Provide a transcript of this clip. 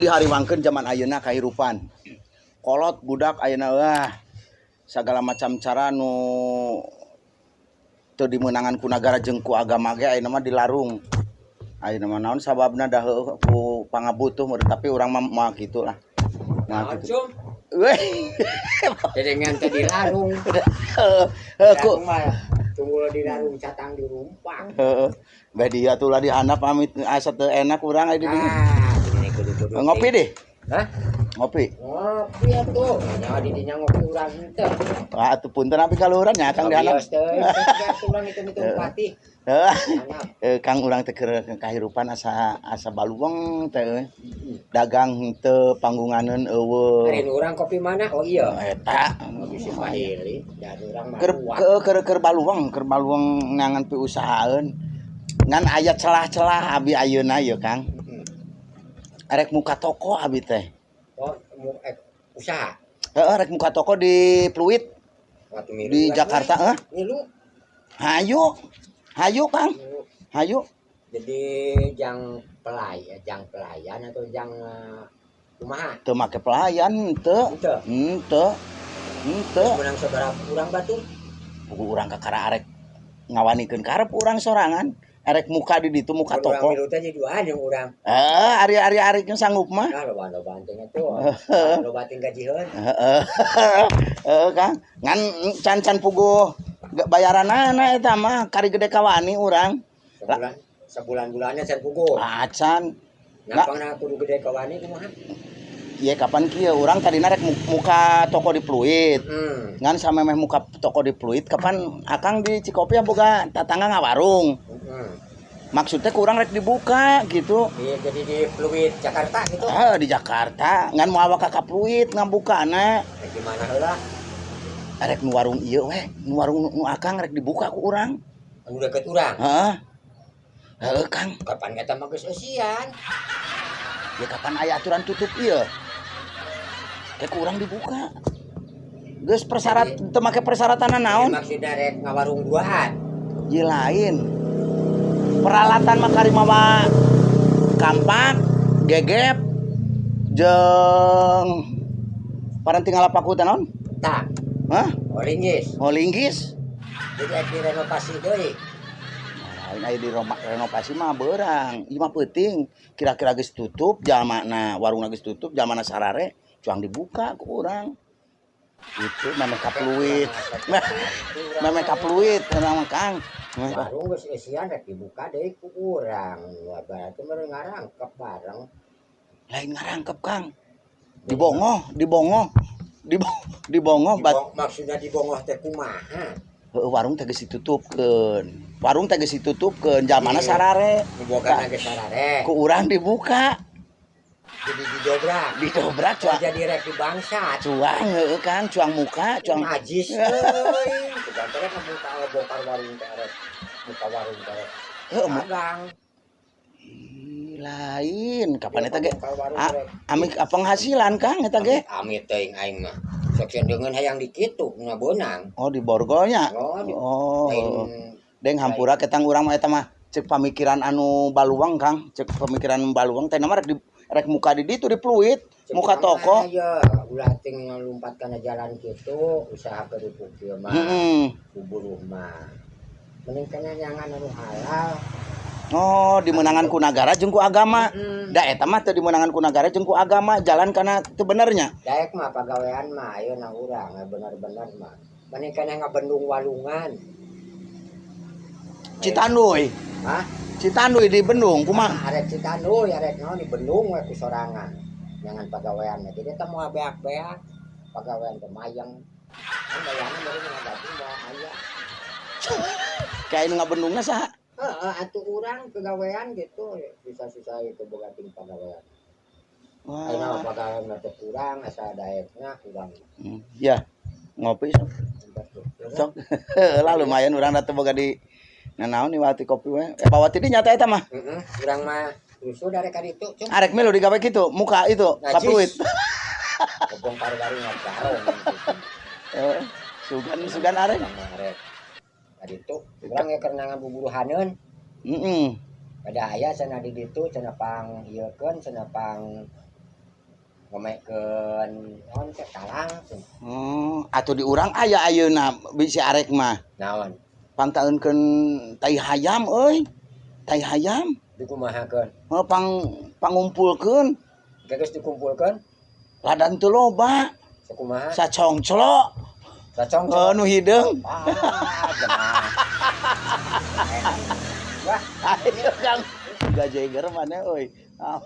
Dihariwangkeun zaman ayeuna kahirupan. Kolot budak ayeuna wah segala macam cara nu teu dimeunangan ku nagara jeung ku agama ge ayeuna mah dilarung. Ayeuna mah naon sababna dah heueuh ku pangabutuh meureun, tapi urang mah moal kitu lah. Moal kitu. Cum. Weh. Dengan teh dilarung. Heuh ku Larung mah tunggu dilarung catang dirumpak. Heeh. Bae dia tuh lah dihandap amit asa teu enak urang aya di dieu. Ah, ini kudu-kudu. Ngopi deh. Hah? Ngopi. Ngopi atuh. Nya di dinya ngopi urang henteu. Wah, atuh punten abi kaluhuran nya Kang di handap. Bios teh, teh urang hitung-hitung pati. Heeh. Handap. Kang, urang teh keur kahirupan asa asa baluweng teh euy. Dagang henteu, panggunganeun euweuh. Hari urang kopi mana? Oh iya. Eta. Kopi si Pahili, dan urang mah Keur kuat. keur baluweng ngangan piusahaeun. Ngan aya celah-celah abi ayeuna ye, Kang. Arek muka toko abi teh. Oh, usaha. Heeh, rek muka toko di Pluit. Waktu milu di lah, Jakarta, we. heuh. Milu. Hayu. Hayu, Kang. Milu. Hayu. Jadi jang pelayan atau jang kumaha? Teu make pelayan henteu. Henteu. Henteu. Henteu. Menang sabaraha urang batur? Puguh urang kakara arek ngawanikeun karep urang sorangan. Arek muka di ditu muka Mun urang toko. Milu teh jadi duaan jeung urang. Eh, ari ari ari sanggup mah. Nah, loba-loba teh atuh. Loba teh gajiheun. Heeh. Heeh, Kang. Ngan can-can puguh bayaranana eta mah kari gede kawani urang. Sebulan sebulan-bulannya can puguh. Acan. Ngapang na kudu gede kawani kumaha? Ieu kapan kieu urang tadina rek muka toko di Pluit. Ngan samemeh muka toko di Pluit kapan Akang di Cikopi boga tatangga ngawarung. Maksudnya kurang rek dibuka gitu. Iya, jadi di Pluit Jakarta gitu. Ah, di Jakarta ngan moal ka Pluit ngabukana. Rek di mana heula? Rek nu warung ieu we, nu warung nu Akang rek dibuka ku urang. Anu deket urang. Heeh. Heeh, Kang. Kapan eta mah geus eusian? Ya kapan aya aturan tutup ieu? Kayak kurang dibuka. Geus persyarat teu make persyaratan naon? Maksudna rek ngawarung duaan. Ieu lain. Peralatan mah kari mawa kampak, gegep, jeung paranti ngalapaku teh naon? Tah. Hah? Oh, linggis. Oh, linggis. Jadi rek direnovasi deui. Lain aya di renovasi mah beurang. Ieu mah peuting. Kira-kira geus tutup jalmana, warungna geus tutup jalmana sarare, cuang dibuka ku urang. Itu memeh ka Pluit. Memeh ka Pluit urang mah, Kang. Warung geus eusian rek dibuka deui ku urang. Wah, berarti meureun ngarangkep bareng. Lain ngarangkep, Kang. Dibongoh, dibongoh. Dibongoh bat Maksudna dibongoh teh kumaha? Heueuh, warung teh geus ditutupkeun. Warung teh geus ditutupkeun, jalmana Iya. sarare. Nu bogana geus sarare. Ku urang dibuka. Jadi didobrak. Didobrak cuang. Jadi rek di bangsat. Cuang heueuh, Kang, cuang muka, cuang Najis euy. Bukan teh rek muka bongkar warung teh rek. Buka warung teh rek. Heueuh, Dagang. Ih, lain kapan eta ge? Bongkar warung rek. Amit penghasilan, Kang, eta ge. Amit teuing aing mah. Sok dengeun hayang dikitu na beunang. Oh, di borgolnya. Oh, di Oh. lain. Deng hampura ketang urang mah eta mah cek pamikiran anu baluang, Kang, cek pamikiran baluang teh nama rek di rek muka di ditu di Pluit, Cek muka urang toko. mah aya ulah ting lompat kana jalan kitu, usaha kerupuk ieu mah. Buburuh mah. Mending kana nyangan anu halal. Oh, dimenangan ku nagara jeung ku agama. Heeh. Da eta mah teu dimenangan ku nagara jeung ku agama, jalan kana teu benernya. Daek mah pagawean mah ayeuna urang bener-bener mah. Mending kana ngabendung walungan. Citanduy. Hah? Citanduy di Bendung kumaha? Arek Citanduy, arek naon di Bendung we ku sorangan. Jangan pagawean mah. Jadi eta moal beak-beak. Pagawean teh mayang. Kan bayarna baru ngagaji moal aya. Kayak nu ngabendungna saha? Heeh, atuh urang pagawean gitu susah-susah itu boga ting pagawean. Ayeuna Wah. Pagawean mah teh kurang asa daekna kurang. Ya. Ngopi sok. Sok. Lah lumayan urang da teu boga di nanaon niwati kopi we. Eh, bawa ti dinya teh eta mah. Heeh, urang mah rusuh dari ka ditu, cum. Arek milu digawe kitu, muka itu, Najis. ka Pluit. Bongkar warung ngagarong. Eh, sugan sugan arek. Urang mah arek. Ka ditu, urang ge keur nangan buburuhaneun. Heeh. Pada aya cenah di ditu cenah pang ieukeun cenah pang Ngomekeun naon teh talang cenah. Oh, atuh di urang aya ayeuna bisi arek mah. Naon? Pangtaeunkeun tai hayam euy. Tai hayam. Dikumahakeun? Oh, pangumpulkeun. Geus dikumpulkeun? Ladan teu loba. Sakumaha? Sacongclok. Sacongclok. Oh, nu hideung. Ah, jemaah. Wah, Ayo Kang. Gajeger mana euy. Ah.